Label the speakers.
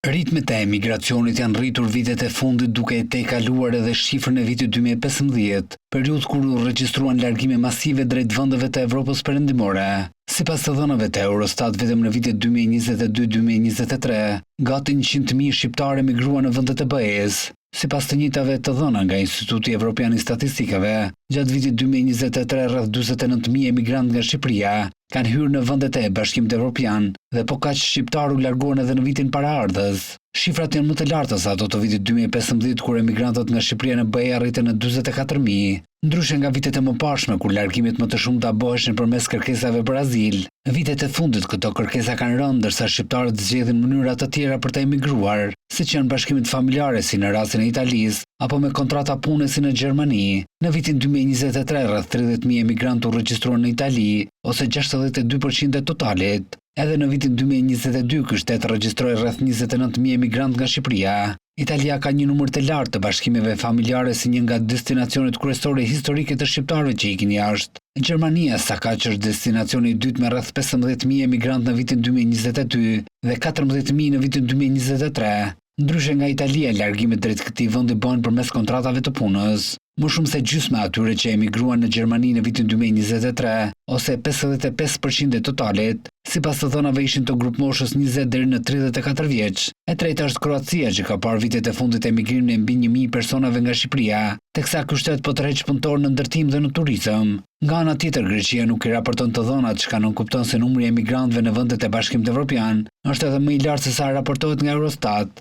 Speaker 1: Ritmet e emigracionit janë rritur vitet e fundit duke e tejkaluar edhe shifrën e vitit 2015, periudhë kur u regjistruan largime masive drejt vendeve të Evropës Perëndimore. Sipas të dhënave të Eurostat vetëm në vitet 2022-2023, gati 100.000 shqiptarë emigruan në vendet e BE-së. Sipas të njëjtave të dhëna nga Instituti Evropian i Statistikave, gjatë vitit 2023 rreth 49.000 emigrantë nga Shqipëria kanë hyrë në vendet e Bashkimit Evropian dhe po kaq shqiptarë u larguan edhe në vitin paraardhës. Shifrat janë më të larta se ato të vitit 2015 kur emigrantët nga Shqipëria në BE arritën në 44.000. Ndryshe nga vitet e mëparshme kur largimet më të shumta bëheshin përmes kërkesave për azil, vitet e fundit këto kërkesa kanë rënë ndërsa shqiptarët zgjedhin mënyra të tjera për të emigruar, siç janë bashkimet familjare si në rastin e Italisë, apo me kontrata pune si në Gjermani. Në vitin 2023 rreth 30.000 emigrantë u regjistruan në Itali, ose 62% e totalit. Edhe në vitin 2022 ky shtet regjistroi rreth 29.000 emigrantë nga Shqipëria. Italia ka një numër të lartë të bashkimeve familjare si një nga destinacionet kryesore historike të shqiptarëve që ikin jashtë. Gjermania sakaq është destinacioni i dytë me rreth 15.000 emigrantë në vitin 2022 dhe 14.000 në vitin 2023. Ndryshe nga Italia, largimet drejt këtij vendi bëhen përmes kontratave të punës. Më shumë se gjysma e atyre që emigruan në Gjermani në vitin 2023, ose 55% e totalit, sipas të dhënave ishin të grupmoshës 20 deri në 34 vjeç. E treta është Kroacia që ka parë vitet e fundit emigrimin e mbi 1000 personave nga Shqipëria, teksa ky shtet po tërheq punëtorë në ndërtim dhe në turizëm. Nga ana tjetër, Greqia nuk i raporton të dhënat, çka nënkupton se numri i emigrantëve në vendet e Bashkimit Evropian është edhe më i lartë se sa raportohet nga Eurostat.